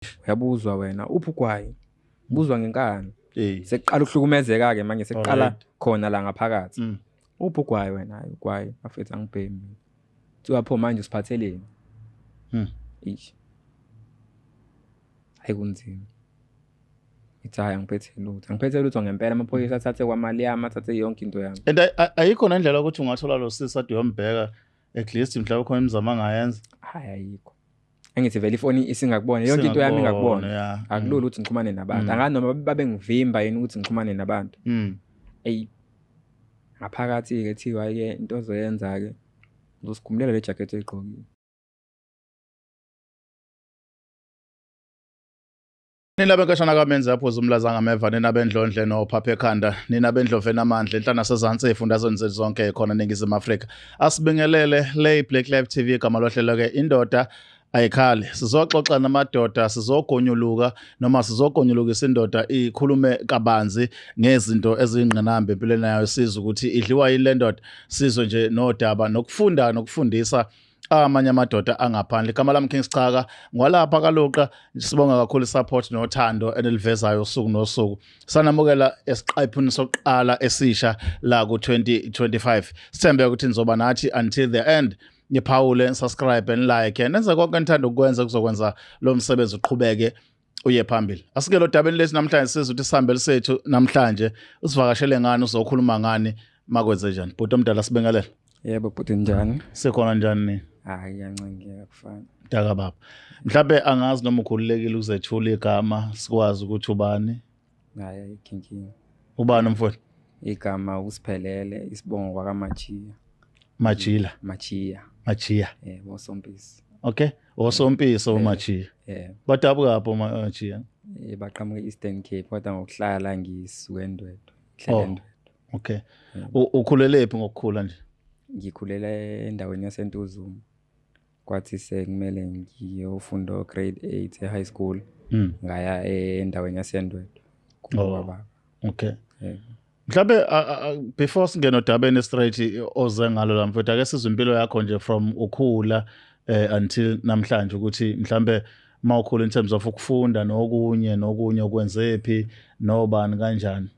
Uyabuzwa wena uphi ugwayi? Ubuzwa ngenkani. Hey. Sekuqala ukuhlukumezeka ke manje sekuqala Alright. khona la ngaphakathi. Uphi ugwayi wena? Hayi ugwayi afethu angibhemi. Kuthiwa pho manje usiphatheleni? Eish. Hayi kunzima. Ithi hayi angiphethe lutho. Angiphethe lutho ngempela amaphoyisa athathe kwamali yami athathe yonke into yami. And ayikho nendlela ukuthi ungathola lo sisi ade uyombheka at least mhlawumbe khona imizamo angayenza. Hayi ayikho. Angithi vele ifoni isingakubona yonke into yami ingakubona. Yeah. Akulula ukuthi ngixhumane nabantu. Angazi noma babengivimba yini ukuthi ngixhumane nabantu. Eyi ngaphakathi ke thiwa ke into ozoyenza ke uzosikhumulela le jacket oyigqokile. Nina benkashana kamenzi aphuza umlaza ngameva nina bendlondle nophapha ekhanda nina bendlovu enamandla enhla nasezansi ey'fundazweni zethu zonke khona eNingizimu Afrika. Asibingelele le Black Life TV igama lohlelo ke indoda ayikhali. Sizoxoxa namadoda, sizogonyuluka noma sizogonyulukisa indoda ikhulume kabanzi ngezinto eziyingqinamba empilweni yayo, sizwe ukuthi idliwa yini le ndoda, sizwe nje nodaba nokufunda nokufundisa amanye amadoda angaphandle. Igama lami King Schaka, ngwalapha kaLuqa. Sibonga kakhulu support nothando enilivezayo usuku nosuku. Sanamukela esiqephini sokuqala esisha la ku 2025. Sithembe ukuthi nizoba nathi until the end. Niphawule, subscribe and like. Nenze konke enithanda ukukwenza kuzokwenza lo msebenzi uqhubeke uye phambili. Asike lo dabeni lesi namhlanje sizwe ukuthi sihambele sethu namhlanje usivakashele ngani, uzokhuluma ngani, makwenze njani. Bhuti omdala sibingelele. Yebo bhuti njani? Sikhona njani ni? Hayi ngiyancengeka kufana. Mntaka baba. Mhlawumbe angazi noma ukhululekile ukuzethula igama sikwazi ukuthi ubani. Hayi ayikho inkinga. Ubani mfowethu? Igama usiphelele isibongo kwakaMachiya. Majila. Machiya. Machiya. Yebo Sompisi. Okay. Osompiso uMachiya. Yebo. Badabuka lapho Machiya. Baqhamuka e-Eastern Cape kodwa ngokuhlala ngisuke eNdwedwe. Ngihlala Oh. eNdwedwe. Okay. Ukhulele phi ngokukhula nje? Ngikhulele endaweni yaseNtuzuma. Kwathi sekumele ngiyofunda grade 8 e-high school. Ngaya endaweni yaseNdwedwe. Kubo Oh. baba. Okay. Yebo. Mhlawumbe before singene odabeni straight oze ngalo la mfowethu, ake sizwe impilo yakho nje from ukhula until namhlanje, ukuthi mhlambe mawukhula in terms of ukufunda nokunye nokunye okwenzephi nobani kanjani.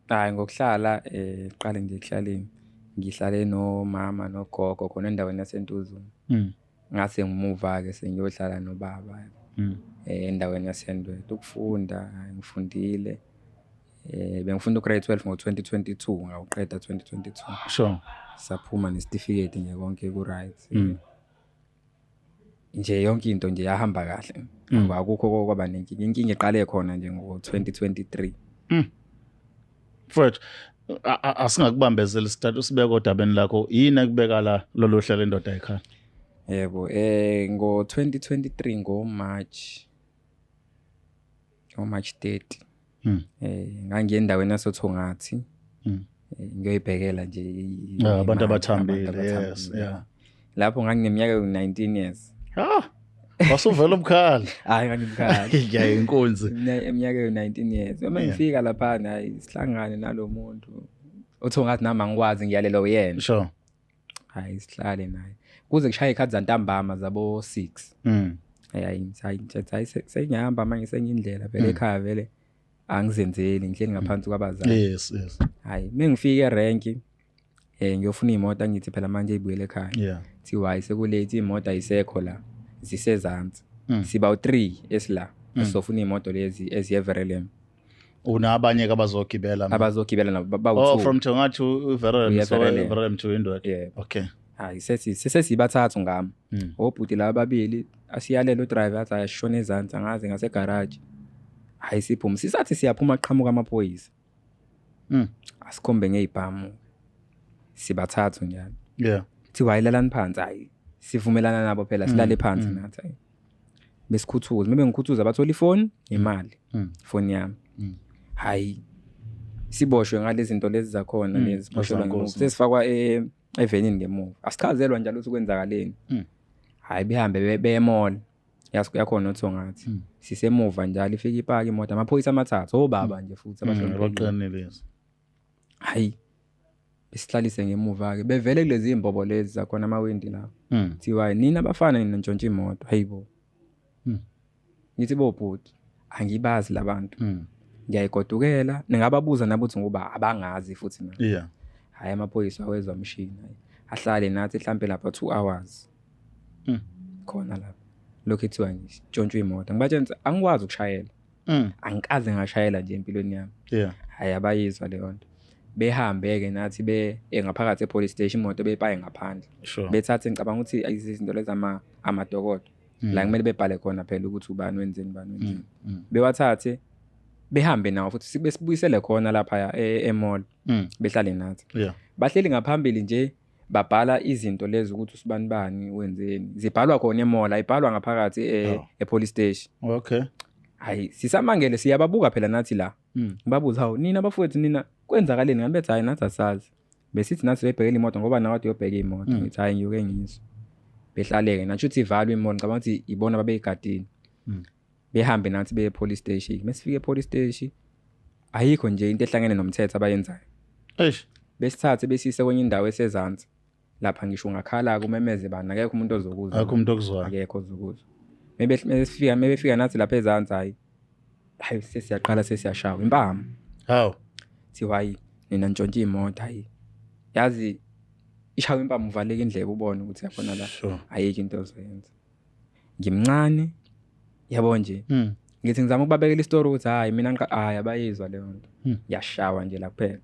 Hayi ngokuhlala qale nje ekuhlaleni ngihlale nomama nogogo khona endaweni yaseNtuzuma. Ngase ngimuva ke sengiyohlala nobaba endaweni yaseNdwedwe. Ukufunda ngifundile bengifunda ugrade 12 ngo-2022 ngawuqeda 2022. Sure. Saphuma nesitifiketi nje konke ku right. Nje yonke into nje yahamba kahle. Akukho kwaba nenkinga. Inkinga iqale khona nje ngo-2023. Mfowethu, asingakubambezeli isithathu sibeke odabeni lakho. Yini ekubeka la lolu hlelo indoda ekhaya? Yebo, ngo-2023 ngo-March ngo-March 30. Ngangiye endaweni yasoThongathi. Ngiyoyibhekela nje abantu imali, abathambile, abantu yes, abathambile. yeah. Lapho ngangineminyaka ewu-19 years. Ah, wasuvela umkhali. Hayi ngangimkhali. Yeah, inkunzi. Iminyaka ewu-19 years. Uma Yeah. ngifika lapha hayi sihlangane nalomuntu. Uthongathi nami angikwazi ngiyalelwa uyena. Sure. Hayi sihlale naye. Kuze kushaye ikhathi zantambama zabo 6. Hayi hayi hayi sengihamba manje sengindlela vele ekhaya vele angizenzeli ngihleli ngaphansi kwabazali. Yes, yes. Hayi mengifika erank ngiyofuna imoto angithi phela manje ibuyele ekhaya. Yeah. Thiwa hayi sekulate imoto ayisekho la zisezansi. Siba u3 esila esizofuna imoto lezi eziye Verulam. Unabanye ke abazogibela. Abazogibela nabo bawu2. Oh, from Thongathi uVerulam Uya so Verulam. Verulam to Indwedwe. Yeah. Okay. Hayi sesibathathu ngami. Obhuti laba ababili asiyalela udriver athi ayashona ezansi angazi ngase garage. Hayi siphume sisathi siyaphuma qhamuka amaphoyisa. Asikhombe ngezibhamu. Sibathathu njalo. Yeah. Kuthiwa hayi lalani phansi hayi sivumelana nabo phela silale phansi nathi hayi. Besikhuthuza, mebe ngikhuthuza bathola ifoni imali. Ifoni yami. Hayi siboshwe ngalezi zinto lezi zakhona lezi siboshelwa ngemuva. Ezankosi. Sesifakwa evenini ngemuva. Asichazelwa njalo ukuthi kwenzakaleni. Hayi behambe beye mall. Yakhona uThongathi. Sisemuva njalo ifika ipaki imoto amaphoyisa amathathu obaba nje futhi abahloniphekile. Baqinile yes. Hayi besihlalise ngemuva ke bevele kulezi imbobo lezi zakhona amawindi la. Kuthiwa nina abafana nina ntshontsha imoto. Hayibo. Ngithi bobhuti angibazi labantu. Ngiyayigodukela ningababuza nabo ukuthi ngoba abangazi futhi na. Hhayi amaphoyisa awezwa mshini hhayi. Ahlale nathi hlampe lapha 2 hours. Khona lapha. Lokhu ethiwa ngisitshontshwe imoto. Ngibatshela ukuthi angikwazi ukushayela. Angikaze ngashayela nje empilweni yami. Hhayi abayizwa leyo nto. Behambe-ke nathi be ngaphakathi e-police station imoto beyipaye ngaphandle. Bethathe ngicabanga ukuthi izinto lezi amadokodo. La kumele bebhale khona phela ukuthi ubani wenzeni ubani wenzeni. Bewathathe behambe nawo futhi besibuyisele khona lapha e-mall. Behlale nathi. Bahleli ngaphambili nje babhala izinto lezi ukuthi usibani bani wenzeni. Zibhalwa khona e-mall, ayibhalwa ngaphakathi e-police station. Hayi sisamangele siyababuka phela nathi la. Ngibabuza hawu nina bafowethu nina kwenzakaleni ngabe bethi hayi nathi asazi. Besithi nathi siyobhekela imoto ngoba nawe uyobheka imoto. Ngithi hayi ngiyoke ngizwe. Behlaleke nathi uthi ivalwe imoto ngicabanga ukuthi ibona babeyigadile. Behambe nathi beye police station. Mesifike e police station ayikho nje into ehlangene nomthetho abayenzayo. Eish. Besithathe besise kwenye indawo esezansi. Lapha ngisho ungakhala kumemeze bani akekho umuntu ozokuzwa. Akekho umuntu okuzwayo. Akekho ozokuzwa. Mebefika mebefika nathi lapha ezansi hayi. Hayi sesiyaqala sesiyashawa impama. Hawu. Thiwa hayi nina ntshontshe imoto hayi. Yazi ishawa impama uvaleka indlebe ubone ukuthi yabona la ayikho into ozoyenza. Ngimncane yabo nje. Ngithi ngizama ukubabekela isitori ukuthi hayi mina hayi abayizwa leyo nto. Ngiyashawa nje la kuphela.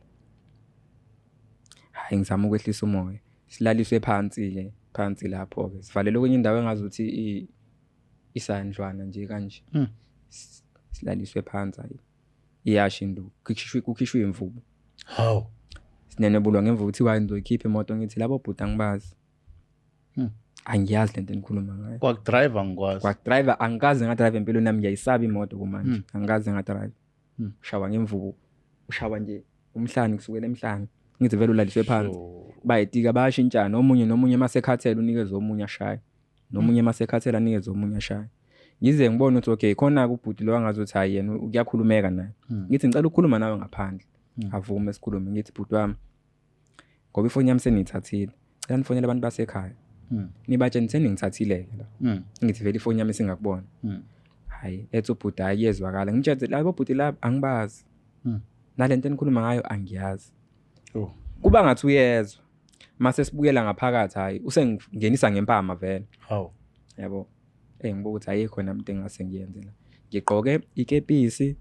Hayi ngizama ukwehlisa umoya. Silaliswe phansi ke, phansi lapho ke. Sivalelwe kwenye indawo engazuthi isandlwana nje kanje. Silaliswe phansi hayi. Iyasha induku, kukhishwe imvubu. Hawu. Sinenebulwa ngemvubu kuthiwa hayi ngizoyikhipha imoto ngithi labo bhuti angibazi. Angiyazi lento enikhuluma ngayo. Kwakudriver ngikwazi. Kwakudriver angikaze ngadrive empilweni yami ngiyayisaba imoto kumanje. Angikaze ngadrive. Ushawa ngemvubu, ushawa nje umhlane kusukela emhlane. Ngithi vele ulaliswe phansi. Bayitika bayashintshana omunye nomunye masekhathele unikeze omunye ashaye. Nomunye masekhathele anikeze omunye ashaye. Ngize ngibone ukuthi okay khona kubhuti lo angazi ukuthi hayi yena kuyakhulumeka naye. Ngithi ngicela ukukhuluma nawe ngaphandle. Avume sikhulume ngithi bhuti wami ngoba ifoni yami seniyithathile. Cela nifonele abantu basekhaya. Nibatshele seningithathile ke la. Ngithi vele ifoni yami singakubona. Hayi ethi ubhuti hayi kuyezwakala. Ngimtshele labo bhuti laba angibazi. Nalento enikhuluma ngayo angiyazi. Kuba ngathi uyezwa. Mase sibuyela ngaphakathi hayi usengingenisa ngempama vele. Hawu. Yabo. Ngibuka ukuthi ayikho nami into engase ngiyenze la. Ngigqoke ikepisi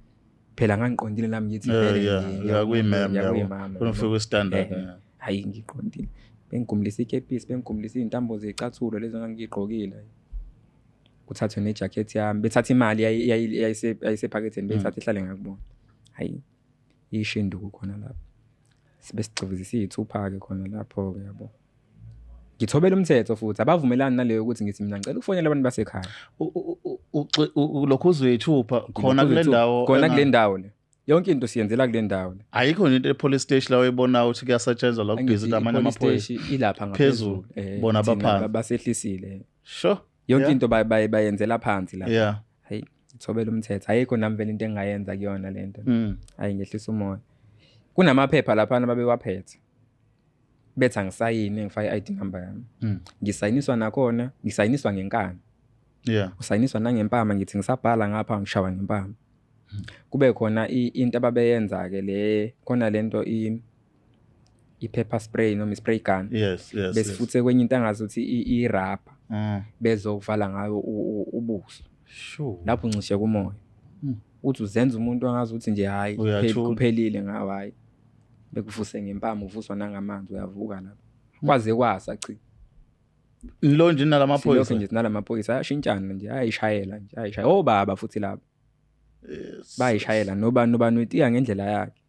phela ngangiqondile nami ngithi vele ngiyakuyimema. Ufike u-standard. Hayi ngiqondile. Bengigumlisa ikepisi, bengigumlisa izintambo zecathulo lezo engangigqokile. Kuthathwe nejacket yami, bethatha imali yayisephaketheni beyithatha ihlale ngakubona. Hayi ishinduku khona lapho. Sibe sicivizisa izithupha ke khona lapho ke yabo. Ngithobela umthetho futhi abavumelani naleyo ukuthi ngithi mina ngicela ukufonela abantu basekhaya. Lokhu uzoyithupha khona kule ndawo. Khona kule ndawo le. Yonke into siyenzela kule ndawo le. Ayikho nje into e-police station la oyibonayo ukuthi kuyasetshenzwa la kubhizi namanye amaphoyisa. Ilapha ngaphezulu. Bona abaphansi. Basehlisile. Sure. Yonke into bayenzela phansi la. Yeah. Hayi ngithobela umthetho. Ayikho nami vele into engayenza kuyona lento. Hayi ngehlisa umoya. Kunamaphepha lapha babewaphethe. Bethi angisayini ngifake i-ID number yami. Ngisayiniswa nakhona, ngisayiniswa ngenkani. Usayiniswa nangempama ngithi ngisabhala ngapha ngishawa ngempama. Kube khona into ababeyenza ke le khona lento i-pepper spray noma i-spray gun. Yes, yes. Besifuthe kwenye into angazi ukuthi i-rubber. Bezovala ngayo ubuso. Sure. Lapho uncishe kumoya. Uthi uzenza umuntu angazi ukuthi nje hayi kuphelile ngawe hayi. Bekuvuse ngempama uvuswa nangamanzi uyavuka lapho. Kwaze kwasa chi. Lo nje nalamaphoyisa. Silokhu nje nalamaphoyisa ayashintshana nje ayishayela nje ayishaya. Oh baba futhi lapho. Bayishayela nobani nobani uyitika ngendlela yakhe.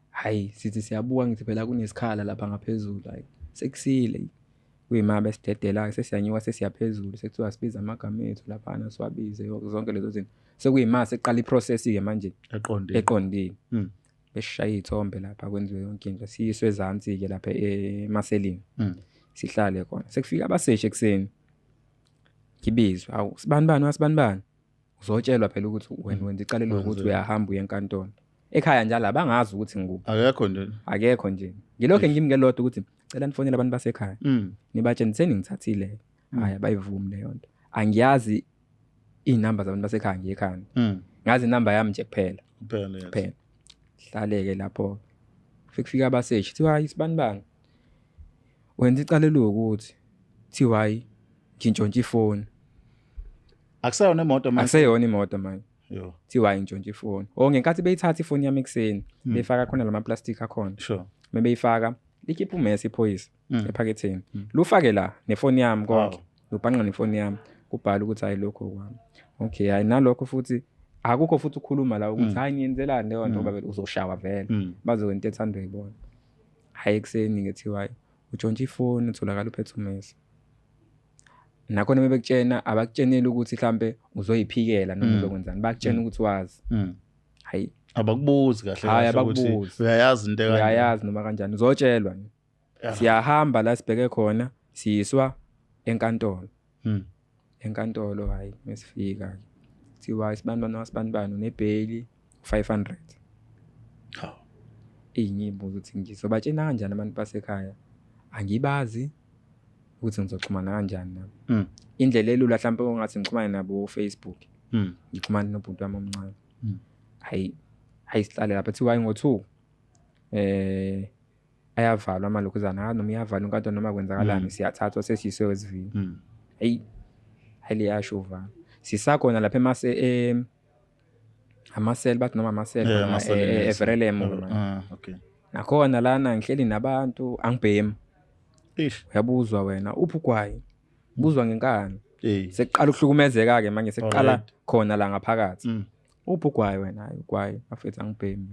Hayi sithi siyabuka ngithi phela kunesikhala lapha ngaphezulu hayi sekusile. Kuyima besidedela sesiyanyuka sesiyaphezulu sekuthiwa sibiza amagama ethu lapha siwabize zonke lezo zinto. Sekuyima seqala iprocess ke manje eqondile. Eqondile. Besishaya izithombe lapha kwenziwe yonke into siyiswe ezansi ke lapha emaselini. Sihlale khona. Sekufika abaseshi ekseni. Ngibizwe awu sibani bani wasibani bani. Uzotshelwa phela ukuthi wena wenza icala lokuthi uyahamba uye enkantolo. Ekhaya njalo abangazi ukuthi ngikuphi. Akekho nje. Akekho nje. Ngilokho ngimngelodwa ukuthi cela nifonele abantu basekhaya. Nibatshele seningithathile. Hayi abayivumi leyo nto. Angiyazi Iy'namba zabantu basekhaya ngiyekhanda. Ngazi inamba yami nje kuphela. Kuphela, yes. Kuphela. Hlaleke lapho. Kufika abaseshi kuthiwa hayi sibani bani. Wenza icala eluwukuthi kuthiwa hayi ngintshontshe ifoni. Akuseyona imoto manje. Akuseyona imoto manje. Yo. Kuthiwa hayi ngintshontshe ifoni. Oh ngenkathi beyithatha ifoni yami ekuseni beyifaka khona lama plastic akhona. Sure. Mebeyifaka likhipha umese iphoyisa ephaketheni. Lufake la nefoni yami konke. Wow. Lubhanqa nefoni yami kubhala ukuthi hayi lokho kwami. Okay, hayi nalokho futhi akukho futhi ukukhuluma la ukuthi hayi ngiyenzelani leyo nto ngoba vele uzoshawa vele. Bazokwenza into ethandwa yibona. Hayi ekuseni ngethiwa hayi utshontshe ifoni utholakala uphethe umese. Nakhona bebekutshena abakutsheneli ukuthi mhlambe uzoyiphikela noma uzokwenzani, bakutshena ukuthi wazi. Hayi Abakubuzi kahle Hhayi, kahle ukuthi abakubuzi. uyayazi into ekanje. Uyayazi noma kanjani uzotshelwa. Yeah. Siyahamba la sibheke khona siyiswa enkantolo. Enkantolo hayi mesifika kuthiwa isibanibani wasibanibani unebheyili 500. Hawu. Ngiyibuza ukuthi ngizobatshena kanjani abantu basekhaya, angibazi ukuthi ngizoxhumana kanjani nabo. Indlela elula mhlawumbe ongathi ngixhumane nabo Facebook. Ngixhumane nobhuti wami omncane. Hayi hayi sihlale lapha kuthiwa ngo2 ayavalwa amalokhuzana noma iyavalwa inkantolo noma kwenzakalani siyathathwa sesiyiswe wesivini. Hey hayi liyasho uvala. Sisakhona lapha emase amasel bathi noma amasel eVerelem. Okay. Nakhona lana ngihleli nabantu angibhemi. Eish. Uyabuzwa wena uphi ugwayi? Ubuzwa ngenkani. Eh. Sekuqala ukuhlukumezeka ke manje sekuqala khona la ngaphakathi. Uphi ugwayi wena? Hayi ugwayi afethu angibhemi.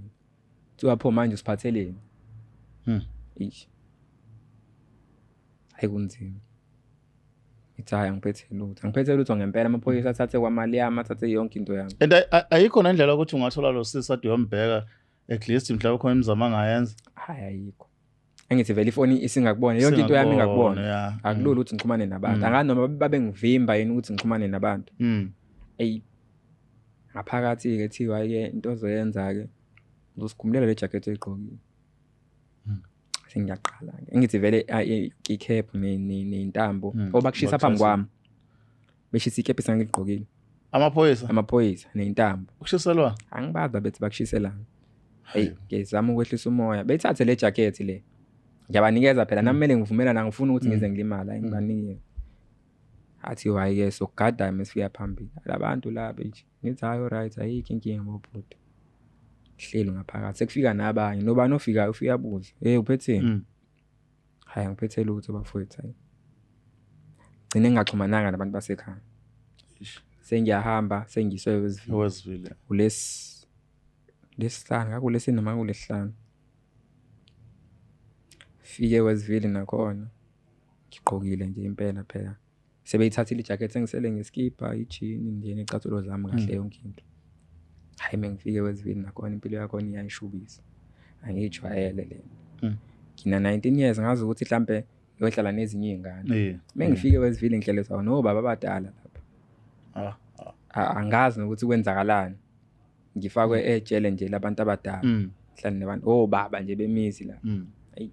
Kuthiwa pho manje usiphatheleni? Eish. Hayi kunzima. Ithi hayi angiphethe lutho. Angiphethe lutho ngempela amaphoyisa athathe kwamali yami athathe yonke into yami. And ayikho nendlela ukuthi ungathola lo sisi ade uyombheka at least mhlawumbe khona imizamo angayenza. Hayi ayikho. Angithi vele ifoni isingakubona yonke into yami ingakubona. Akulula ukuthi ngixhumane nabantu. Angazi noma babe ngivimba yini ukuthi ngixhumane nabantu. Ey ngaphakathi ke thiwa ke into ozoyenza ke uzosikhumulela le jacket oyigqokile. Sengiyaqala ke. Ngithi vele i-cap nentambo obakushisa phambi kwami. Beshisa i-cap esangigqokile. Amaphoyisa. Amaphoyisa nentambo. Ukushiselwa? Angibazi bethi bakushiselana. Hey, ngizama ukwehlisa umoya. Beyithathe le jacket le. Ngiyabanikeza phela nami kumele ngivumelane angifuni ukuthi ngize ngilimala, ngibanike. Athi hayi ke sokugada mesifika phambili. Labantu laba nje. Ngithi hayi alright ayikho inkinga bobhuti. Hlelo ngaphakathi sekufika nabanye nobani ofikayo ufika abuze, "Hey uphetheni?" Hayi angiphethe lutho bafowethu hayi. Gcine ngingaxhumananga nabantu basekhaya. Sengiyahamba sengiswe eWestville. Westville. Kulesi lesihlanu ngakulesi noma kulesihlanu. Fike eWestville nakhona ngigqokile nje impela phela. Sebeyithathile ijacket sengisele ngeskipa, ijini nje necathulo zami kahle yonke into. Hayi mengifike eWestville nakhona impilo yakhona iyayishubisa. Angiyijwayele le. Ngina 19 years ngazi ukuthi mhlambe ngiyohlala nezinye izingane. Mengifike eWestville ngihlele sawo nobaba abadala lapha. Angazi nokuthi kwenzakalani. Ngifakwe ejele nje labantu abadala. Ngihlale nabantu obaba nje bemizi la. Hey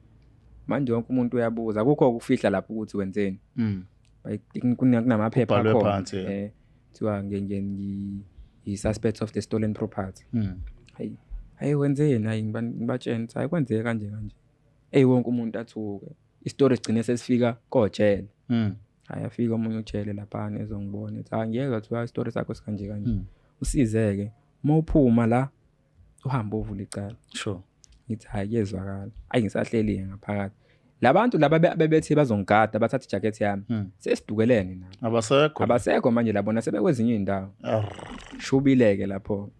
manje wonke umuntu uyabuza akukho ukufihla lapho ukuthi wenzeni. Kunamaphepha akhona. Kuthiwa ngi suspect of the stolen property. Hayi hayi wenzeni hayi ngibatshena ukuthi hayi kwenzeke kanje kanje. Ey wonke umuntu athuke. Isitori sigcine sesifika kojele. Hayi afika omunye ujele lapha ezongibona ethi hayi ngiyezwa kuthiwa isitori sakho sikanje kanje. Usizeke uma uphuma la uhambe uvula icala. Sure. Ngithi hayi kuyezwakala. Ayi ngisahleli ngaphakathi. Labantu laba bebethe bazongigada bathatha ijacket yami. Sesidukelene nabo. Abasekho. Abasekho manje labona sebekwezinye indawo. Shubileke lapho.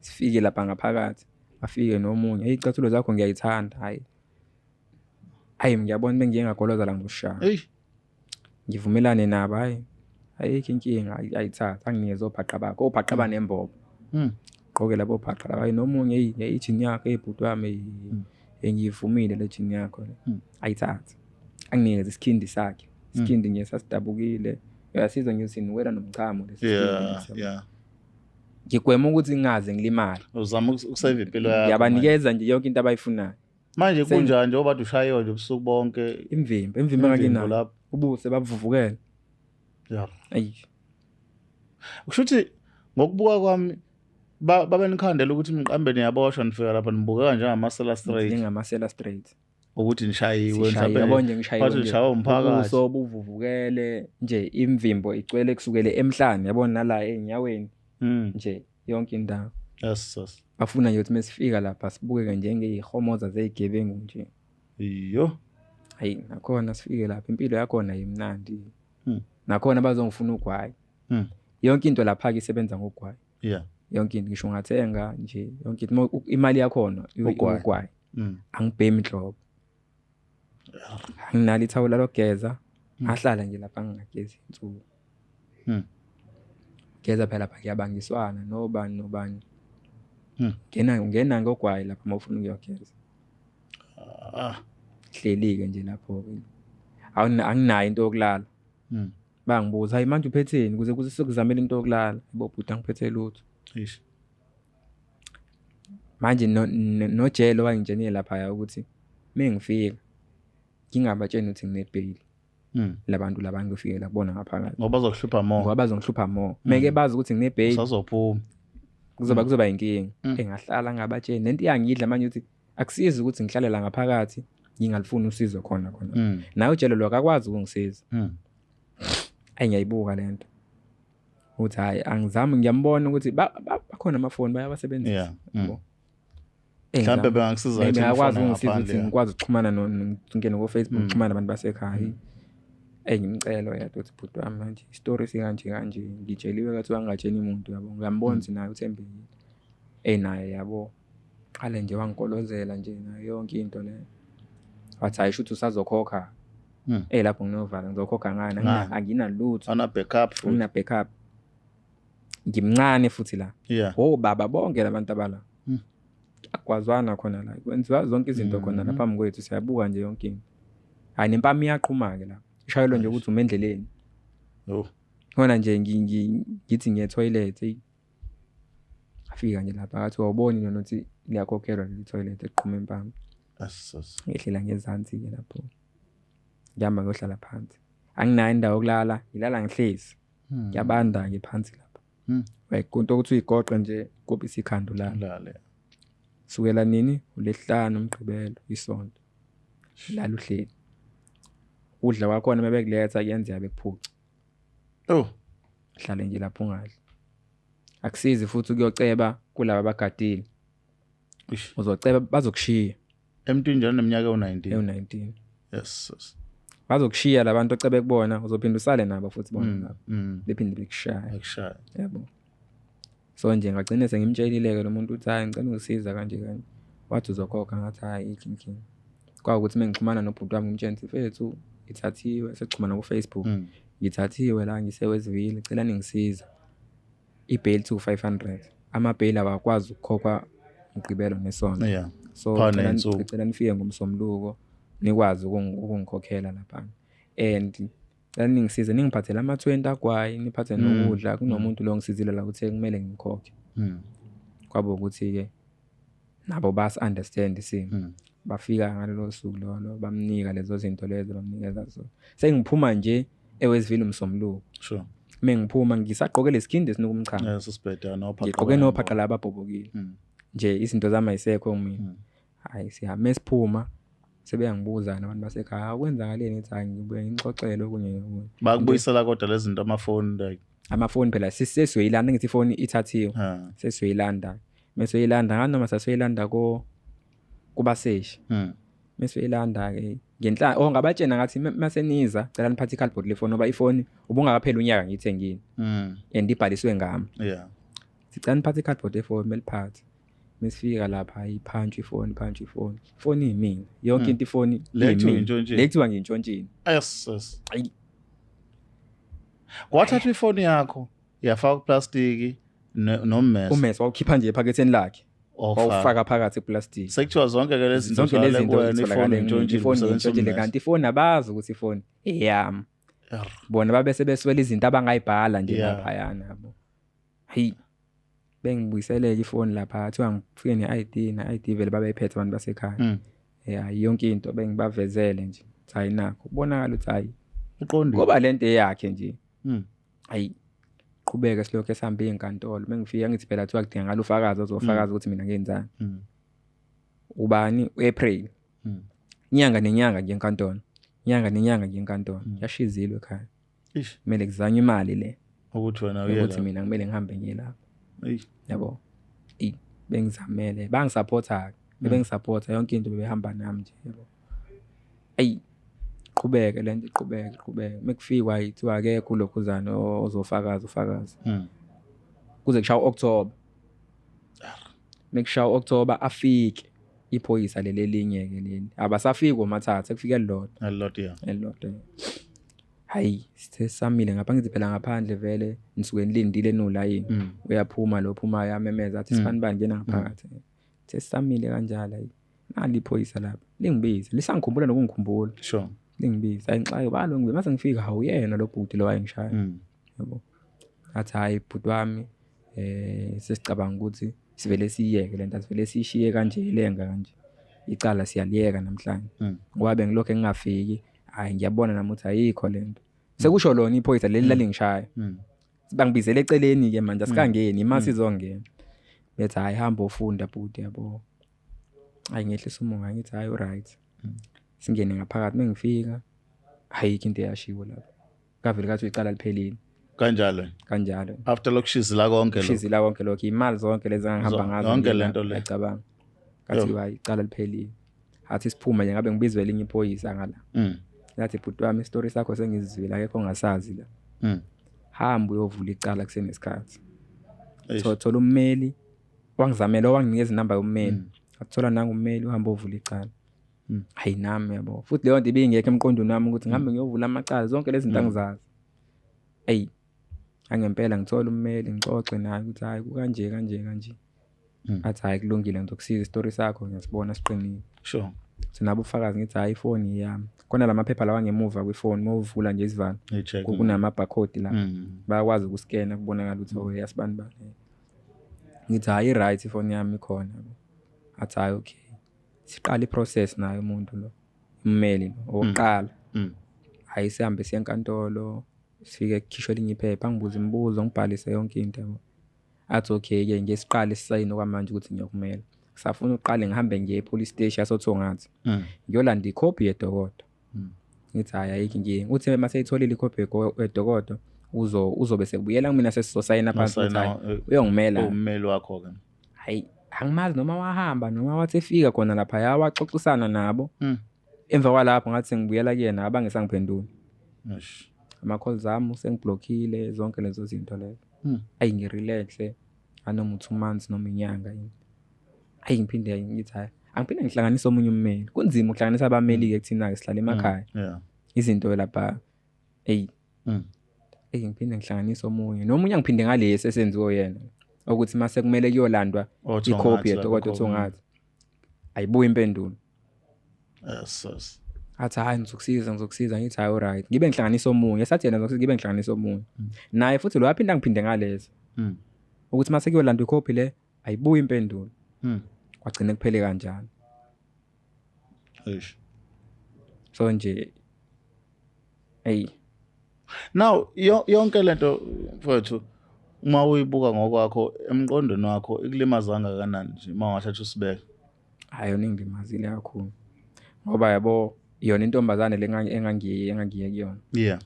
Sifike lapha ngaphakathi. Afike nomunye. Hey icathulo zakho ngiyayithanda. Hayi. Hayi ngiyabona bengiye ngagoloza la ngoshaya. Hey. Ngivumelane nabo hayi. Ayikho inkinga ayithatha anginikeze obhaqa bakho. Obhaqa banembobo. Gqoke labo bhaqa laba nomunye hey ijini yakho ebhuti wami engiyivumile le jini yakho le. Ayithatha. Anginikeze isikhindi sakhe. Isikhindi nje sasidabukile. Uyasizwa nje usinuwela nomchamo lesi. Yeah. Ngigwema ukuthi ngingaze ngilimale. Uzama ukusave impilo yakho. Ngiyabanikeza nje yonke into abayifunayo. Manje kunjani njengoba bathi ushayiwe nje ubusuku bonke? Imvimbo, imvimbo enganginayo. Ubuse babuvuvukele. Yeah. Ayi. Kusho ukuthi ngokubuka kwami babenikhandela ukuthi niqambe niyaboshwa, nifika lapha nibukeka njengamasela straight. Njengamasela straight. Ukuthi nishayiwe. Sishayiwe, yabo nje ngishayiwe Bathi nje. nishawe umphakathi. Ubuso buvuvukele nje, imvimbo igcwele kusukele emhlane, yabona, nala ey'nyaweni nje yonke indawo. Yes. Bafuna nje ukuthi mesifika lapha sibukeke njengey'homoza zey'gebengu nje. Iyo. Hayi, nakhona sifike lapha impilo yakhona yimnandi. Nakhona bazongifuna ugwayi. Yonke into lapha-ke isebenza ngogwayi. Yonke into, ngisho ungathenga nje yonke into, imali yakhona Ugwayi. ugwayi. Angibhemi nhlobo. Anginalo ithawula lokugeza. Ngahlala nje lapha ngingagezi insuku. Geza phela lapha kuyabangiswana nobani nobani. Ngena ngogwayi lapha uma ufuna ukuyogeza. Hleli-ke nje lapho-ke. Anginayo into yokulala. Bangibuza, hayi manje uphetheni ukuze kuze sikuzamele into yokulala. Yebo bhuti, angiphethe lutho. Eish. Manje nojele wangitshenile laphaya ukuthi mengifika ngingabatsheni ukuthi ngine-bail. Labantu laba ngiyofikela kubona ngaphakathi. Ngoba bazokuhlupha more. Ngoba bazongihlupha more. Meke bazi ukuthi ngine-bail. Usazophuma. Kuzoba inkinga. Engahlala ngabatsheni. Lento iyangidla manje ukuthi akusizi ukuthi ngihlale la ngaphakathi ngingalifuni usizo khona khona. Naye ujele lo akakwazi ukungisiza. Ayi ngiyayibuka lento. Uthi hayi angizami, ngiyambona ukuthi bakhona amafoni bayawasebenzisa. Yabo. Mhlambe bengakusiza ukuthi Bengakwazi ngifone ukungisiza ngaphandle, ukuthi ngikwazi ukuxhumana ngingene ku Facebook, ngixhumane nabantu basekhaya. Ngimcela oyedwa ukuthi bhuti wami manje story sikanje kanje, ngitsheliwe kathiwa ngingatsheni umuntu, yabo. Ngiyambona ukuthi naye uthembekile. Naye yabo. Qale nje wangikolozela nje nayo yonke into le. Wathi hayi shuthi usazokhokha. Lapho nginovala ngizokhokha ngani? Ngani? Anginalutho. Ana backup futhi. Angina backup. Ngimncane futhi la. Oh baba bonke labantu abala. Akugwazwana khona la. Kwenziwa zonke izinto khona la phambi kwethu, siyabuka nje yonke into. Hayi nempama iyaqhuma ke la. Ishayelwa nje ukuthi ume endleleni. Khona nje ngithi ngiye toilet, hey. Afika nje lapha ngathi awuboni noma ukuthi liyakhokhelwa leli toilet eqhuma impama. Asus. Ngehlela ngezansi ke lapho. Ngihamba ngiyohlala phansi. Anginayo indawo yokulala, ngilala ngihlezi. Ngiyabanda ke phansi lapha. Wayiqonda ukuthi uyigoqe nje kopisa ikhanda ulale. Ulale. Sukela nini? Ulesihlanu, umgqibelo, isonto. Lala uhleli. Udla kwakhona mebekuletha kuyenzeka bekuphuca. Oh. Hlale nje lapho ungadli. Akusizi futhi ukuyoceba kulaba abagadile. Eish. Uzoceba bazokushiya. Emntwini njalo neminyaka ewu-19. Ewu-19. Yes, yes. Bazokushiya labantu ocebe kubona, uzophinda usale nabo futhi bona lapho. Bephinde bekushaya. Bekushaya. Yabo. So nje ngagcina sengimtshelile ke lo muntu ukuthi hayi ngicela ungisiza kanje kanje. Wathi uzokhokha, ngathi hayi ikho inkinga. Kwawukuthi mengixhumana nobhuti wami ngimtshela ukuthi mfethu ngithathiwe, sexhumana ku Facebook. Ngithathiwe la ngiseWestville, cela ningisiza. I-bail to 500. Ama-bail awakwazi ukukhokhwa Mgqibelo nesonto. So, Phana ney'nsuku. ngicela nifike ngomsombuluko nikwazi ukungikhokhela lapha. And cela ningisize ningiphathele ama-20 agwayi, niphathe nokudla. Kunomuntu lo ongisizile la uthe kumele ngikhokhe. Kwaba ukuthi-ke nabo basi-understand isimo. Bafika ngalolo suku lolo bamnika lezo zinto lezo bamnikeza zona. Sengiphuma nje eWestville umsombuluko. Mengiphuma ngisagqoke lesikhindi esinuka umchamo. Yes, sibheda nophaqa. Ngigqoke nophaqa laba ababhobokile. Nje izinto zami ayisekho kumina. Hayi sihamba esiphuma sebeyangibuza nabantu basekhaya, Hawu, kwenzakaleni? Ngithi hayi ngibuye ngixoxele okunye nokunye. Bakubuyisela kodwa lezi zinto amafoni like amafoni phela sesiyoyilanda, ngithi ifoni ithathiwe. Sesiyoyilanda. Mesiyoyilanda ngani noma sasiyoyilanda kubaseshi. Mesiyoyilanda ke ngenhla, oh ngabatshena ngathi maseniza cela niphathe i-cardboard lefoni ngoba ifoni ubungakapheli unyaka ngiyithengile. And ibhaliswe ngami. Sicela niphathe i-cardboard lefoni, meliphathe. Mesifika lapha iphantshi ifoni, iphantshi ifoni. Ifoni iyimina. Yonke into ifoni Le kuthiwa iyimina. ngiyintshontshile. Le kuthiwa ngiyintshontshile. Yes, yes. Ayi. Wathatha ifoni yakho, yafaka kuplastiki nommese. Ummese wawukhipha nje ephaketheni lakhe. Wawufaka. Wawufaka phakathi eplastic. Sekuthiwa zonke ke lezi zinto Zonke lezi zitholakala zinto kuwena, zitholakala ifoni kuwena, intshontshile, ifoni usebenzisa intshontshile, ummese. kanti ifoni abazi ukuthi ifoni eyami. Bona babe sebeswele izinto abangayibhala nje laphayana yabo. Hey. Bengibuyiseleke ifoni lapha, kuthiwa ngifike ne-I D, ne-I D vele babeyiphethe abantu basekhaya. Yeah, yonke into bengibavezele nje. Uthi hayi nakho, kubonakala ukuthi hayi. Uqondile. Ngoba lento eyakhe nje. Hayi. Qhubeke silokhu esihamba iy'nkantolo. Mengifika ngithi phela kuthiwa kudingakala ufakazi ozofakaza ukuthi mina ngenzani. Ubani? U-April. Inyanga nenyanga ngiye enkantolo. Inyanga nenyanga ngiye enkantolo. Yashizilwe ekhaya. Ish. Kumele kuzanywe imali le. Ukuthi wena uye Ukuthi lapho. mina kumele ngihambe ngiye lapho. Eish. Yabo. Eyi, bengizamele. Bangisupporta-ke. Bebengisupporta yonke into, bebehamba nami nje yabo. Eyi, qhubeke lento, iqhubeke iqhubeke. Mekufikwa kuthiwa akekho ulokhuzana ozofakaza ufakaza. Kuze kushaya u-October. Mekushaya u-October afike iphoyisa leli elinye-ke leli. Abasafiki omathathu, sekufike elilodwa. Elilodwa, yeah. Elilodwa. Hayi, sithe samile ngapha, ngithi phela ngaphandle vele nisuke nilindile nolayini. Uyaphuma lo phumayo amemeza athi sibani bani ngena ngaphakathi. Sithe samile kanjalo, hayi. Nali iphoyisa lapha. Lingibize, lisangikhumbula nokungikhumbula. Lingibize, hayi ngixake balo ngibize. Mase ngifika, hawu yena lo bhuti lo wayengishaya. Yabo. Athi hayi bhuti wami, sesicabanga ukuthi sivele siyiyeke lento, asivele siyishiye kanje ilenga kanje. Icala siyaliyeka namhlanje. Ngoba bengilokhu ngingafiki, hayi ngiyabona nami ukuthi ayikho lento. Sekusho lona iphoyisa leli lalingishaya. Bangibizele eceleni ke manje, asikangeni, ima sizongena. Bethi hayi hamba ofunda bhuti yabo. Hayi ngehlisa umoya ngithi hayi uright. Singene ngaphakathi mengifika, ayikho into eyashiwo lapho. Kavele kathi icala liphelile. Kanjalo. Kanjalo. After lokushizila konke lokho. Kushizila konke lokho, imali zonke lezi engangihamba ngazo. Yonke lento le. Ngiyacabanga. Kathi hayi icala liphelile. Athi siphume nje ngabe ngibizwe elinye iphoyisa ngala. Ngathi bhuti wami isitori sakho sengizizwile, akekho ongasazi la. Hamba uyovula icala kusenesikhathi. Thola ummeli, wangizamela wanginikeza inamba yommeli. Athola nangu ummeli uhamba ovula icala. Hayi nami yabo. Futhi leyo nto ibingekho emqondweni wami ukuthi ngihambe ngiyovula amacala, zonke lezi zinto angizazi. Eyi, angempela ngithola ummeli ngixoxe naye ukuthi hayi kukanje kanje kanje. Athi hayi kulungile ngizokusiza, isitori sakho ngiyasibona siqinile. Sinabo ubufakazi, ngithi hayi ifoni yami. Khona lamaphepha lawa ngemuva kwifoni mawuvula nje isivalo, kunama barcode la. Bayakwazi ukuskena kubonakala ukuthi oh yasibani bani. Ngithi hayi right ifoni yami ikhona. Athi hayi okay. Siqala iprocess naye umuntu lo, ummeli lo owokuqala. Hayi sihambe siye enkantolo, sifike kukhishwe elinye iphepha, angibuze imibuzo, ngibhalise yonke into yabo. Athi okay ke ngesiqale sisayine kwamanje ukuthi ngiyokumela. Kusafuna uqale ngihambe ngiye epolice station yasoThongathi. Ngiyolanda ikhophi yedokodo. Ngithi hayi ayikho inkinga. Uthi mase eyitholile ikhophi yedokodo, uzobe sekubuyela kumina sesizosayina phansi ukuthi hayi, uyongimela. Ummeli wakho ke. Hayi angimazi noma wahamba noma wathi efika khona lapha yawaxoxisana nabo. Emva kwalapho ngathi sengibuyela kuyena abangesangiphenduli. Ama calls ami usengiblockile zonke lezo zinto lezo. Ayi ngirelaxe anoma 2 months noma inyanga yini. Ayi ngiphinde ngithi hayi angiphinde ngihlanganise omunye ummeli. Kunzima ukuhlanganisa abameli ke kuthina ke sihlala emakhaya. Izinto lapha ey. Ey ngiphinde ngihlanganise omunye. Nomunye angiphinde ngalesi esenziwe yena. Ukuthi mase kumele kuyolandwa ikhophi yedokodo Thongathi. Ayibuyi impendulo. Yes. Athi hayi ngizokusiza, ngizokusiza, ngithi hayi alright. Ngibe ngihlanganisa omunye, sathi yena ngizokusiza, ngibe ngihlanganisa omunye. Naye futhi lo aphinda ngiphinde ngalezi. Ukuthi mase kuyolandwa ikhophi le ayibuyi impendulo. Kwagcina kuphele kanjalo. Eish. So nje hey. Now yonke lento mfowethu uma uyibuka ngokwakho emqondweni wakho ikulimaza kangakanani nje uma ungathatha usibeke? Hayi yona ingimazile kakhulu. Ngoba yabo yona intombazane le engangiye kuyona. Yeah.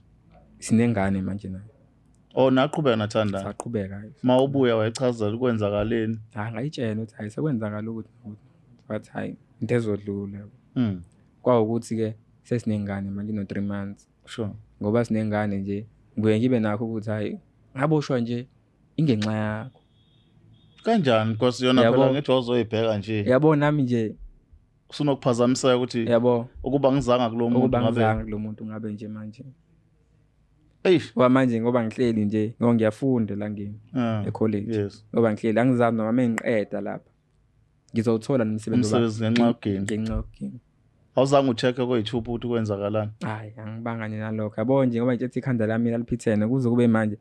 Sinengane manje nayo. Oh naqhubeka nathanda. Saqhubeka. Mawubuya wayechaza ukwenzakaleni. Hayi ngayitshela ukuthi hayi sekwenzakala ukuthi wathi hayi into ezodlula. Kwawukuthi ke sesinengane manje no 3 months. Sure. Ngoba sinengane nje ngibuye ngibe nakho ukuthi hayi ngaboshwa nje ingenxa yakho. Kanjani because yona phela ngithi wazoyibheka nje. Yabo nami nje usunokuphazamiseka ukuthi yabo ukuba ngizanga kulo muntu ngabe ngizanga kulo muntu ngabe nje manje. Eish ngoba manje ngoba ngihleli nje ngoba ngiyafunda la ngini ecollege. Yes. Ngoba ngihleli angizazi noma mengiqeda lapha ngizowuthola nomsebenzi ngenxa yokuginqa. Ngenxa yokuginqa. Awuzange ucheck-e koyithupha ukuthi kwenzakalani? Hayi angibangani nalokho. Yabo nje ngoba nje ikhanda lami laliphithene kuze kube manje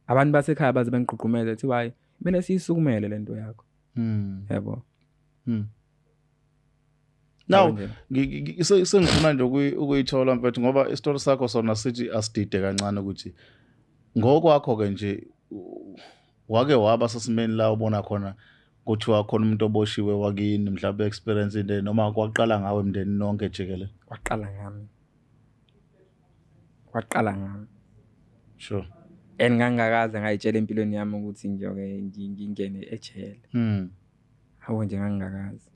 abantu basekhaya baze bengigqugqumeze ethi hayi kumele siyisukumele lento yakho. Yabo. Now sengifuna nje ukuyithola mfethu ngoba isitori sakho sona sithi asidide kancane ukuthi Ngokwakho ke nje wake waba sesimeni la ubona khona kuthiwa khona umuntu oboshiwe wakini mhlawumbe experience into noma kwaqala ngawe emndenini nonke jikelele? Kwaqala ngami. Kwaqala ngami. Sure. And ngangingakaze ngayitshela empilweni yami ukuthi ngiyoke ngingene ejele. Hawu nje ngangingakaze.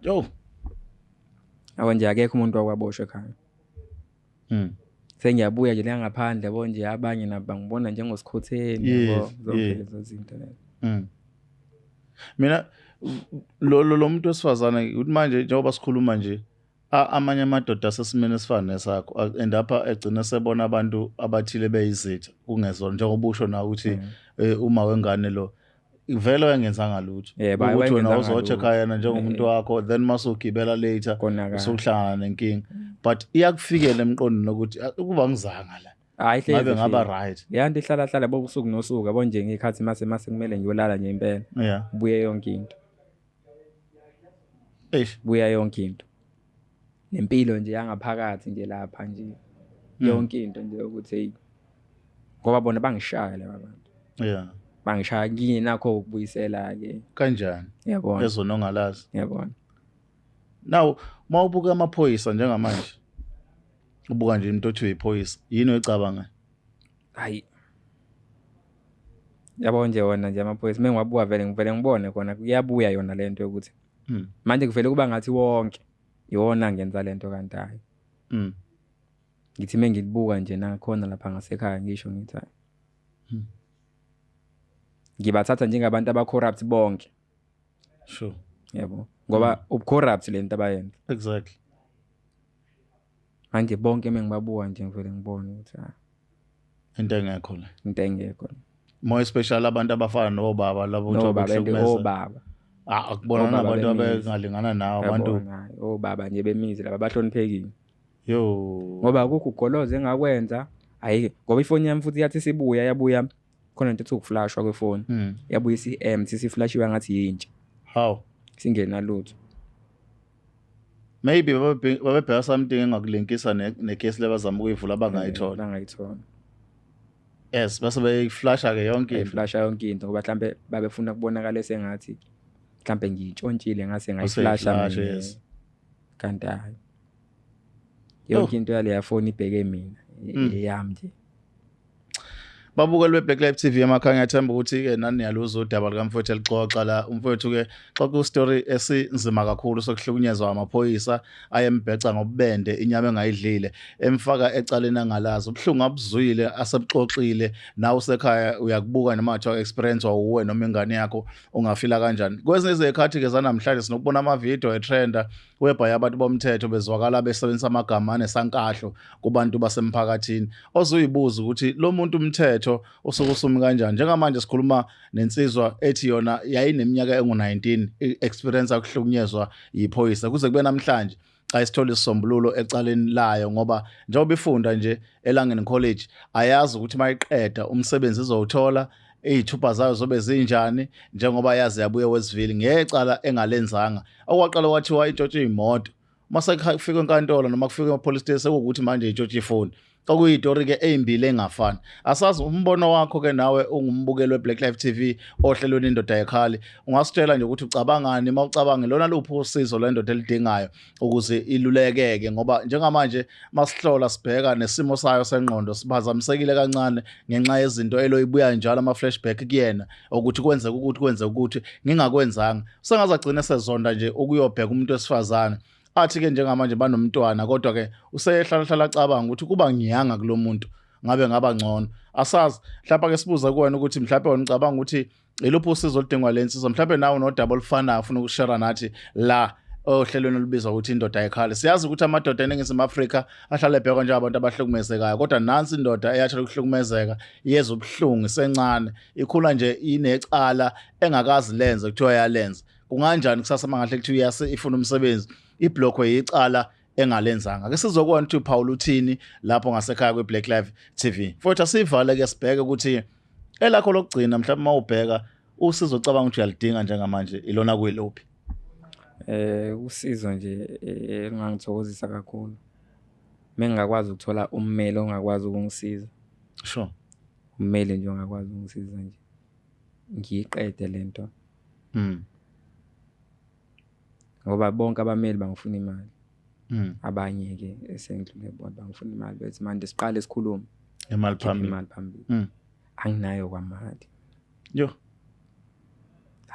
Yo. Hawu nje akekho umuntu wakwaboshwa ekhaya. Sengiyabuya nje la ngaphandle yabo nje abanye nabo bangibona njengosikhotheni yabo zonke lezo zinto lezo. Mina lo muntu wesifazane uthi manje njengoba sikhuluma nje amanye amadoda asesimeni esifana nesakho end up egcina sebona abantu abathile beyizitha kungezona, njengoba usho na ukuthi uma wengane lo vele wayengenzanga lutho, ukuthi wena uzocheck-a yena njengomuntu wakho, then masugibela later usuhlangana nenkinga, but iyakufikela emqondweni ukuthi ukuba ngizanga la hayi ngabe ngaba right. Leya nto ihlala hlala bobusuku nosuku yabo nje ngikhathi mase kumele ngiyolala nje impela. Buye yonke into. Eish, buya yonke into. Nempilo nje yangaphakathi nje lapha nje. Yonke into nje ukuthi hey, ngoba bona bangishaya laba bantu. Bangishaya nginakho ukubuyisela ke. Kanjani? Yabona. Ezona ongalazi. Yabona. Now mawubuka amaphoyisa njengamanje, ubuka nje umuntu othi uyiphoyisa, yini oyicabanga? Hayi. Yabo nje wona nje amaphoyisa mengiwabuka vele ngivele ngibone khona kuyabuya yona lento yokuthi manje kuvele kuba ngathi wonke iwona ngenza lento kanti hayi. Ngithi mengilibuka nje nakhona lapha ngasekhaya ngisho ngithi hayi. Ngibathatha njengabantu aba corrupt bonke. Sure. Yabo. Ngoba ubucorrupt lento abayenza. Exactly. Manje bonke mengibabuka nje ngivele ngibone ukuthi into engekho le. Into engekho. More especially abantu abafana nobaba labo ukuthi obaba. Akubona abantu abengalingana nawo abantu. Obaba nje bemizi laba bahloniphekile. Yo. Ngoba akukho ugoloza engakwenza, hayi ngoba ifoni yami futhi yathi sibuya yabuya khona into ethi ukuflashwa kwefoni. Yabuya isi-empty siflashiwe ngathi yintsha. How? Singena lutho. Maybe babebheka something engakulinkisa necase lebazama ukuyivula bangayithola. Bangayithola. Yes, base beyiflasha ke yonke into. Beyiflasha yonke into ngoba mhlambe babefuna kubonakala sengathi mhlambe ngiyintshontshile ngase ngayiflasha mina. Yes. Kanti hayi. Yonke into yale phone ibheke mina eyami nje. Babukeli beBlack Life TV emakhaya, ngiyathemba ukuthi ke nani niyaluzwa udaba likamfowethu elixoxa la. Umfowethu ke xoxa ustory esinzima kakhulu sokuhlukunyezwa amaphoyisa ayembheca ngobubende inyama engayidlile, emfaka ecaleni angalazi. Ubuhlungu abuzwile asebuxoxile, nawe usekhaya uyakubuka noma kuthiwa experience wawuwe noma ingane yakho ungafila kanjani. Kwezinye izikhathi ke zanamhlanje sinokubona ama-video etrenda whereby abantu bomthetho bezwakala besebenzisa amagama anesankahlo kubantu basemphakathini. Ozuyibuza ukuthi lo muntu umthetho usuke usumi kanjani. Njengamanje sikhuluma nensizwa ethi yona yayineminyaka engu-19 experience ukuhlukunyezwa yiphoyisa kuze kube namhlanje ayisithole isisombululo ecaleni layo, ngoba njengoba ifunda nje eLangeni College ayazi ukuthi mayiqeda umsebenzi izowuthola, izithupha zayo zobe zinjani, njengoba yazi yabuye Westville ngecala engalenzanga. Okwaqala kwathiwa intshontshe imoto, mase kufika enkantolo noma kufika e-police station sekuwukuthi manje intshontshe ifoni, okuyitori ke ezimbili engafani. Asazi umbono wakho ke nawe ungumbukeli weBlack Life TV ohlelweni Indoda Ayikhali, ungasitshela nje ukuthi ucabangani uma ucabanga lona luphi usizo lendoda elidingayo ukuze ilulekeke, ngoba njengamanje masihlola sibheka nesimo sayo sengqondo siphazamisekile kancane ngenxa yezinto eloyibuya njalo ama flashback kuyena ukuthi kwenzeka ukuthi kwenzeka ukuthi ngingakwenzanga. Sengaze agcine sezonda nje ukuyobheka umuntu wesifazane athi ke njengamanje banomntwana, kodwa ke usehlala hlala acabanga ukuthi kuba ngiyanga kulomuntu ngabe ngaba ngcono. Asazi mhlawumbe ke sibuza kuwena ukuthi mhlawumbe wena ucabanga ukuthi iluphi usizo oludingwa le nsizwa, mhlawumbe nawe unodaba olufanayo ufuna ukushare nathi la ohlelweni olubizwa ukuthi Indoda Ayikhali. Siyazi ukuthi amadoda eNingizimu Afrika ahlale ebhekwa njengabantu abahlukumezekayo, kodwa nansi indoda eyathola ukuhlukumezeka yeza ubuhlungu isencane, ikhula nje inecala engakazi lenze kuthiwa yalenza. Kunganjani kusasa mangahle kuthiwa ifuna umsebenzi iblockwe yicala engalenzanga? Ake sizokubona ukuthi uPaul uthini lapho ngasekhaya kwiBlack Life TV. Futhi asivale ke sibheke ukuthi elakho lokugcina mhlawumbe mawubheka usizo ocabanga ukuthi uyalidinga njengamanje ilona kuyiluphi? Usizo nje elingangithokozisa kakhulu mengingakwazi ukuthola ummeli ongakwazi ukungisiza. Sure. Ummeli nje ongakwazi ungisiza nje ngiyiqede lento. Ngoba bonke abameli bangifuna imali. Abanye ke esengidlule bona bangifuna imali, bethi manje siqale sikhulume. Imali Khipha phambili. Imali phambili. Anginayo kwamali. Yo.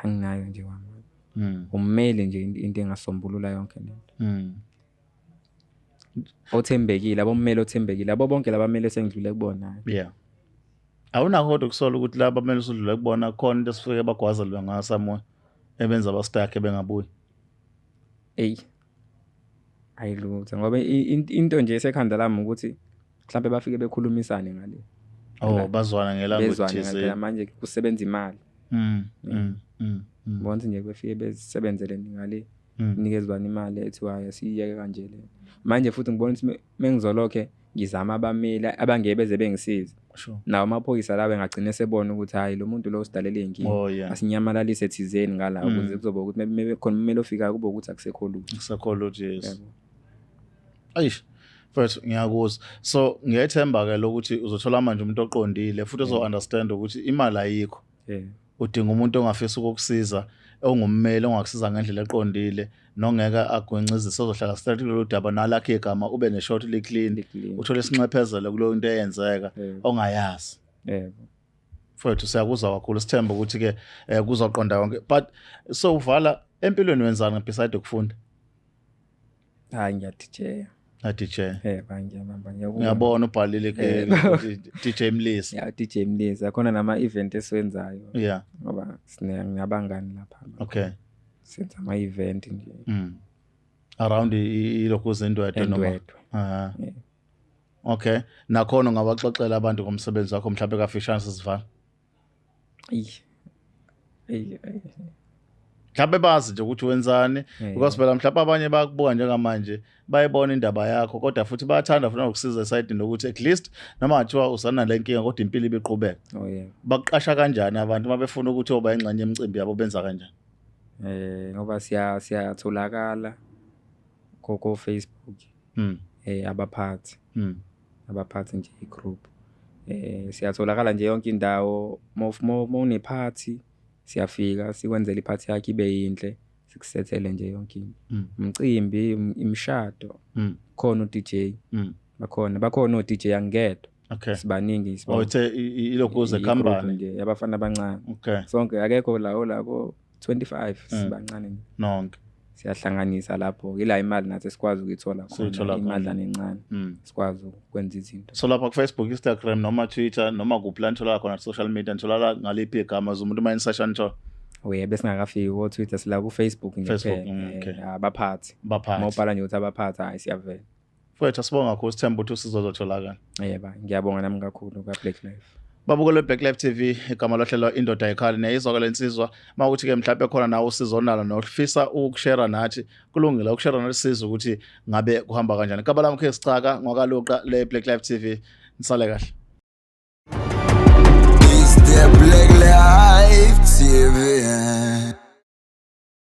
Anginayo nje kwamali. Ummeli nje into engasombulula yonke lento. Othembekile, abommeli othembekile, abo bonke labameli esengidlule kubona. Yeah. Awunakho kodwa ukusola ukuthi laba kumele usudlule kubona khona into esifike bagwazelwe ngayo somewhere ebenza abastakhe bengabuyi? Eyi. Ayilutho, ngoba into nje esekhanda lami ukuthi mhlambe bafike bekhulumisane ngale. Oh, bazwana ngelanguage Bezwane thizeni. ngale, manje kusebenza imali. Ngibona ukuthi nje befike besebenzele ngale. Nikezwana imali ethiwa hayi asiyeke kanje le. Manje futhi ngibona ukuthi mengizolokhe ngizama abameli abangeke beze bengisize. Nawo amaphoyisa lawo engagcina sebona ukuthi hayi lo muntu lo usidalele inkinga. Oh, yeah. Asinyamalalise thizeni ngala ukuze kuzoba ukuthi maybe khona ummeli ofikayo kube ukuthi akusekho lutho. Akusekho lutho, yes. Yabo. Eish. Mfethu, ngiyakuzwa. So ngiyethemba ke lokuthi uzothola manje umuntu oqondile futhi ozo understand ukuthi imali ayikho. Udinga umuntu ongafisa ukukusiza, ongummeli ongakusiza ngendlela eqondile, nongeke agwincizise, ozohlala straight kulolu daba nalakho igama ube ne-shot li-clean, Li-clean. uthole isinxephezelo kuleyo nto eyenzeka ongayazi. Mfethu, siyakuzwa kakhulu, sithemba ukuthi ke kuzoqonda yonke. But so uvala empilweni wenzani beside ukufunda? Hayi, ngiya-DJ. Na DJ. Ba ngiyabamba, ngiyakubona. Ngiyabona ubhalile ke DJ Mlisa. Yeah, DJ Mlisa, khona nama event esiwenzayo. Ngoba sinabangani lapha. Senza ama event nje. Around ilokhu zindwedwe noma? Endwedwe. Yeah. Okay. Nakhona ungabaxoxela abantu ngomsebenzi wakho mhlawumbe kafishane sisivala. Eyi. Eyi, eyi. Mhlawumbe bazi nje ukuthi wenzani, because phela mhlawumbe abanye bayakubuka njengamanje, bayibona indaba yakho, kodwa futhi bayathanda futhi nokusiza esayidini lokuthi at least noma ngathiwa usana le nkinga kodwa impilo ibiqhubeka. Oh yeah. Bakuqasha kanjani abantu uma befuna ukuthi oba ingxenye yemicimbi yabo, benza kanjani? Ngoba siyatholakala ko Facebook. Abaphathi. Abaphathi nje igroup. Siyatholakala nje yonke indawo. Mawunephathi siyafika sikwenzele iphathi yakhe ibe yinhle, sikusethele nje yonke into. Umcimbi, imishado. Khona u-DJ. Bakhona o-DJ angedwa. Sibaningi, Oh, ithe ilokhu ze I-group company. nje yabafana abancane. Sonke akekho la ola ko 25, sibancane nje. Nonke. Siyahlanganisa lapho. Ila imali nathi sikwazi ukuyithola khona, Siyithola khona. imadlana encane. Sikwazi ukwenza izinto. So lapha ku Facebook, Instagram noma Twitter noma kuphi la nitholakala khona social media, nitholakala ngaliphi igama umuntu uma nisesha nithola? Oye, besingakafiki ko Twitter, sila ku Facebook nje Facebook, kuphela. Okay. Abaphathi. Baphathi. Mawubhala nje ukuthi abaphathi, hayi siyavela. Mfowethu, asibonga kakhulu, sithemba ukuthi usizo luzotholakala. Yebo, ngiyabonga nami kakhulu ka Black Life. Babukele Black Life TV, igama lohlelo Indoda Ayikhali, niyayizwa ke lensizwa. Mawukuthi ke mhlawumbe khona nawe usizo onalo nofisa ukushare nathi, kulungile ukushare nathi sizo ukuthi ngabe kuhamba kanjani. Igama lami ke Sicaka ngwakaluqa le Black Life TV. Nisale kahle. It's the Black Life TV.